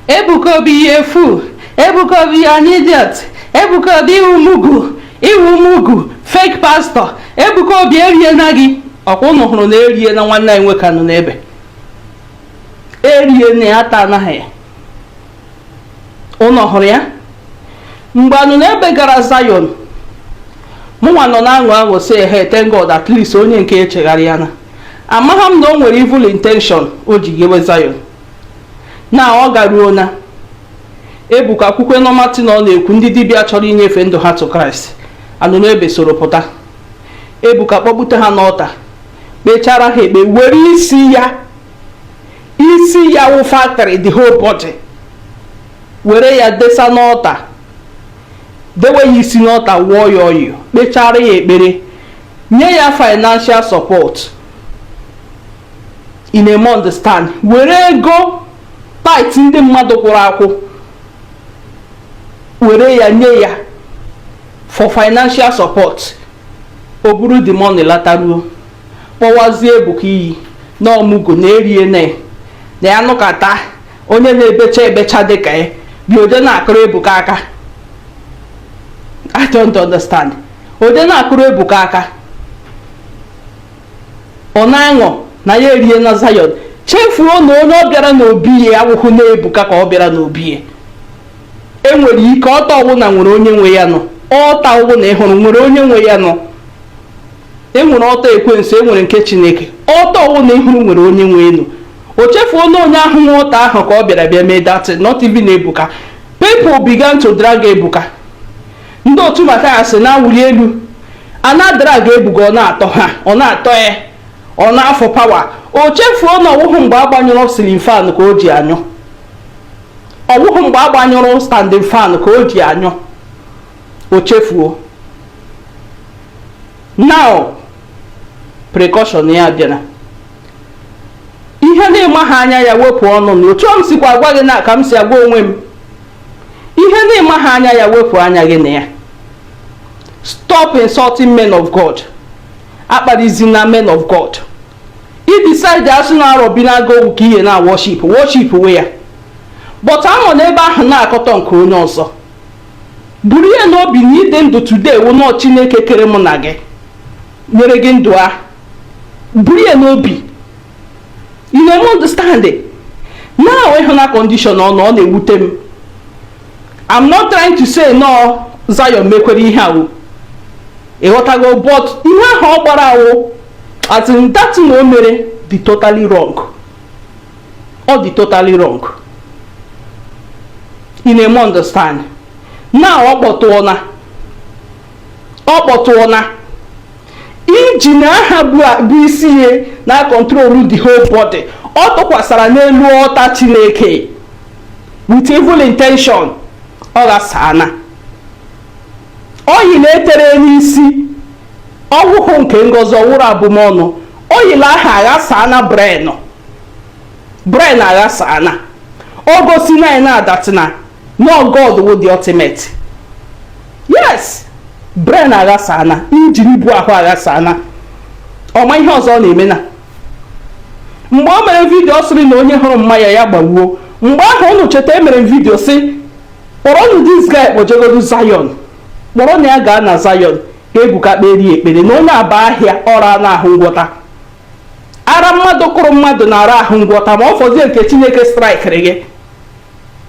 Ebuka Obi, you a fool. Ebuka Obi, you an idiot. Ebuka Obi, iwu mugu, iwu mugu, fake pastor. Ebuka Obi, eriena gị. Ọkwa ụnụ hụrụ na erie na nwanne anyị nwoke nọ n'ebe erie na ya ata anaghị ya. Ụnụ hụrụ ya mgbe anụ n'ebe gara Zion. Mụnwa nọ na-aṅụ aṅụ sị, "Ehe, thank God, at least onye nke echegharị ya." Na amagha m na o nwere evil intention o ji gewe Zion. Na ọ garuo na Ebuka kwukwe nọmatị na ọ na-ekwu ndị dibịa chọrọ inyefe ndụ ha to Christ. Anụ n'ebe soro pụta. Ebuka kpọgbute ha n'ọta, kpechara ha ekpe, were isi ya, isi ya wụ factory, the whole body, were ya desa n'ọta, dewe ya isi n'ọta, wụọ ya ọyụ, kpechara ya ekpere, nye ya financial support. Ị na-eme understand? Were ego tithe ndị mmadụ kwụrụ akwụ, were ya nye ya for financial support. O buru the money lataruo, kpọwazie Ebuka iyi na ọmụgo na erie na na ya nụkata onye na-ebecha ebecha dịka ya bi ode na-akụrụ Ebuka aka. I don't understand. Ode na-akụrụ Ebuka aka, ọ na-aṅụ na ya erie na Zion, chefuo na onye ọ bịara n'obi ya awụhụ na Ebuka ka ọ bịara n'obi ya. Enwere ike ọta ọwụna nwere onye nwe ya nọ. Ọta ọwụna ị hụrụ nwere onye nwe ya nọ. Enwere ọta ekwensu, enwere nke Chineke. Ọta ọwụna ị hụrụ nwere onye nwe elu. O chefuo na onye ahụ nwe ọta ahụ ka ọ bịara bịa mee that, not even Ebuka. People began to drag Ebuka. Ndị otu Mathias na-awụli elu a na-drag Ebuka, ọ na-atọ ha, ọ na-atọ ya, ọ na-afọ power. O chefuo na ọwụhụ mgbe agbanyụrụ ceiling fan ka o ji anyụ, ọwụhụ mgbe agbanyụrụ standing fan ka o ji anyụ. O chefuo. Now precaution ya bịara, ihe na-ema ha anya ya wepụ ọnụ. Na otu m sikwa agwa gị na ka m si agwa onwe m, ihe na-ema ha anya ya wepụ anya gị na ya. Stop insulting men of God. Akparizina men of God. I decide asụ na arọ bi na owu ka ihe na worship, worship we ya, but anọ n'ebe ahụ na-akọtọ nke onye ọzọ. Buru ihe n'obi na ide ndụ today wụ nọọ Chineke kere mụ na gị, nyere gị ndụ a. Buru ya n'obi. You na-eme understand? Now ịhụ na condition ọ nọ, ọ na-ewute m. I'm not trying to say no Zion mekwere ihe awụ, ịghọtago? But ihe ahụ ọ gbara awụ, as in that thing o mere dị totally wrong. Ọ dị totally wrong. Ị na-eme understand? Now ọ kpọtụọna, ọ kpọtụọna engine aha bụ isi ihe na control the whole body. Ọ tụkwasara n'elu ọta Chineke with evil intention. Ọ ghasana oyi na-etere n'isi ọgwụhụ nke ngozi ọwụrụ abụmọnụ. Oyila aha aghasana brain, brain aghasana. O gosi na anyị na-adatina no God wụ the ultimate. Yes, brain aghasana, engine ibu ahụ aghasana. Ọma ihe ọzọ ọ na-eme na mgbe o mere video, ọ sịrị na onye hụrụ mmanya ya gbawuo. Mgbe ahụ unu cheta emere video si kpọrọnụ this guy, kpọjegodu Zion, kpọrọ na ya gaa na Zion ka Ebuka kperie ekpere na onye aba ahịa ọra na-ahụ ngwọta. Ara mmadụ kụrụ mmadụ na-ara ahụ ngwọta, ma ọ fọzie nke Chineke strikiri gị.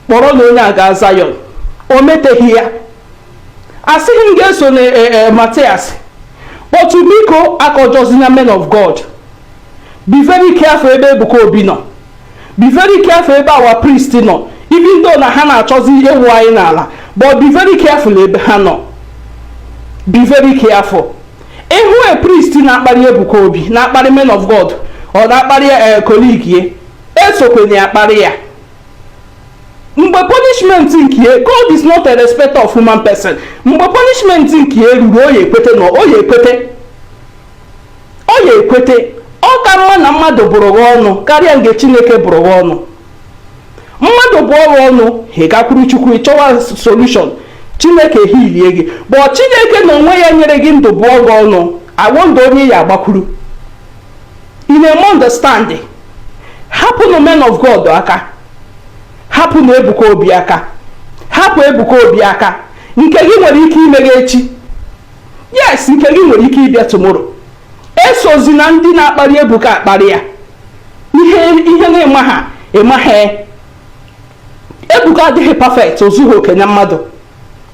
Kpọrọ na onye a gaa Zion. O meteghị ya. Asịghị m ga-eso na Matias, but biko, akọjọzina men of God. Be very careful ebe Ebuka Obi nọ. Be very careful ebe our priest nọ, even though na ha na-achọzi ewu anyị n'ala, but be very careful ebe ha nọ. Be very careful. Ịhụ a priest na-akparị Ebuka Obi, na-akparị men of God, ọ na-akparị colleague ye, esokwenye ya akparị ya. Mgbe punishment nke ya, God is not a respecter of human person. Mgbe punishment nke ya ruru, o ya ekwete na o ya ekwete, o ya ekwete. Ọ ka mma na mmadụ bụrụ gị ọnụ karịa nke Chineke bụrụ gị ọnụ. Mmadụ bụ ọrụ ọnụ, ị gakwuru Chukwu ịchọwa solution, Chineke hilie gị. But Chineke na onwe ya nyere gị ndụ bụọ gị ọnụ, awọndụ onye ya agbakwuru. Ị na-eme understand? Hapụnụ men of God aka. Hapụ na Ebuka Obi aka, hapụ Ebuka Obi aka. Nke gị nwere ike ime gị echi. Yes, nke gị nwere ike ịbịa tomorrow. Esozi na ndị na-akparị Ebuka akparị ya. Ihe ihe na-ema ha ịmaghị. Ebuka adịghị perfect, o zughị oke na mmadụ.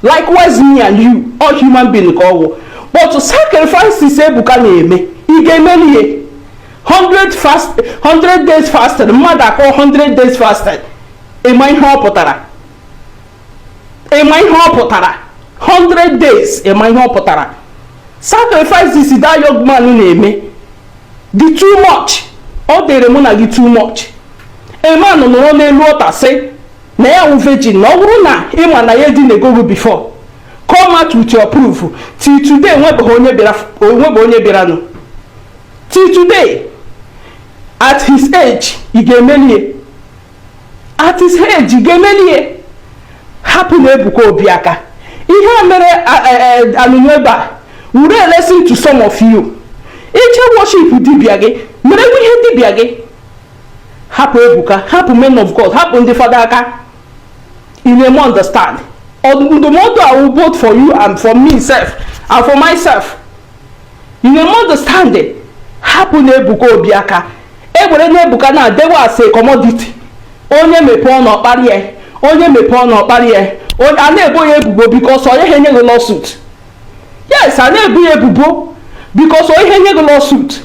Likewise me and you, all human being ka ọ wụ. But sacrifices Ebuka na-eme, ị ga-emeli ihe 100 fast, 100 days fasted? Mmadụ akọ 100 days fasted, ịma ihe ọ pụtara? Ịma ihe ọ pụtara, 100 days? Ịma ihe ọ pụtara? Sacrifices that young man na-eme dị too much. Ọ dịrị mụ na gị too much. A man nọrọ n'elu altar sị na ya wụ virgin, na ọ bụrụ na ịma na ya edinago gị before, come out with your proof. Till today, enwebeghị onye bịara, onwebeghị onye bịaranụ till today. At his age, ị ga-emelie? At his age, ị ga-emelie? Hapụ na Ebuka Obi aka. Ihe a mere anụnụ ebe a were a lesson to some of you. Iche worship dibịa gị, merekwa ihe dibịa gị. Hapụ Ebuka, hapụ men of God, hapụ ndị fada aka. Ị na-eme understand? Ndụmọdụ awụ both for you and for me sef and for myself. Ị na-eme understand? Hapụ na Ebuka Obi aka. Ewere na Ebuka na adewe as a commodity. Onye mepee ọnụ, ọkparị ya. Onye mepee ọnụ, ọkparị ya. A na-ebo ya ebubo because onye ha enye gị lawsuit. Yes, a na-ebu ya ebubo because onye enye gị lawsuit,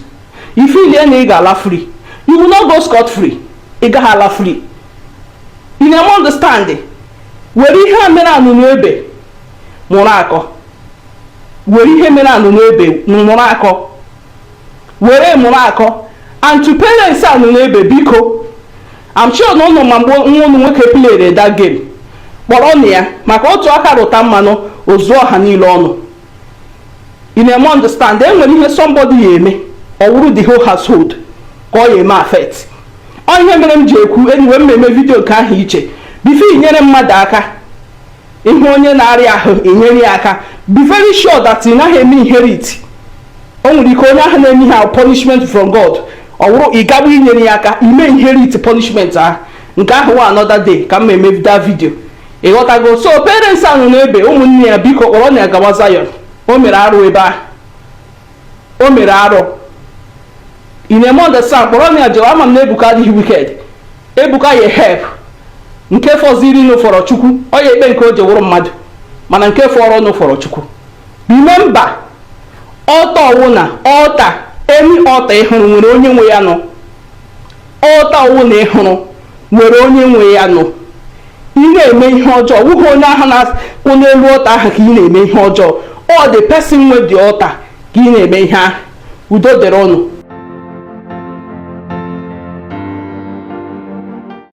ifilie na ị ga-ala free. You will not go scot free. Ị gaghị ala free. Ị na-eme understand? Were ihe a mere anụnụ ebe mụrụ akọ. Were ihe mere anụnụ ebe mụrụ akọ, were mụrụ akọ. And to parents anụnụ ebe, biko, I'm sure na ụnụ ma mgbe nwa ụnụ nwoke playere that game. Kpọrọ ya maka otu aka rụta mmanụ ozu ọha niile ọnụ. Ị na-eme understand? E nwere ihe somebody ya eme, ọ wụrụ the whole household ka ọ ya eme affect. Ọ ihe mere m ji ekwu. Anyway, m eme video nke ahụ iche. Before inyere mmadụ aka, ihe onye na-arịa ahụ, enyere ya aka, be very sure that ị naghị eme inherit. O nwere ike onye ahụ na-eme ihe ahụ, punishment from God, ọ wụrụ ị gagba inyere ya aka, ime inherit punishment ahụ. Nke ahụ wa another day ka m eme that video. Ịghọtago? So parents ahụ n'ebe, ụmụnne ya, biko, kpọrọ na ya gawa Zion. O mere arụ ebe ahụ, o mere arụ. Ị na-eme understand? Kpọrọ na ya jewe. Ama m na Ebuka adịghị wicked. Ebuka ya help. Nke fọziri nụ fọrọ Chukwu. Ọ ya ekpe nke o ji wụrụ mmadụ, mana nke fọrọ nụ fọrọ Chukwu. Remember, altar ọwụ na altar, any altar ị hụrụ nwere onye nwe ya nọ. Altar ọwụ na ị hụrụ nwere onye nwe ya nọ. Ị na-eme ihe ọjọọ, wụghị onye ahụ na-akwụ n'elu altar ahụ ka ị na-eme ihe ọjọọ. Ọ the person nwe the altar ka ị na-eme ihe ahụ. Udo dịrị ụnụ.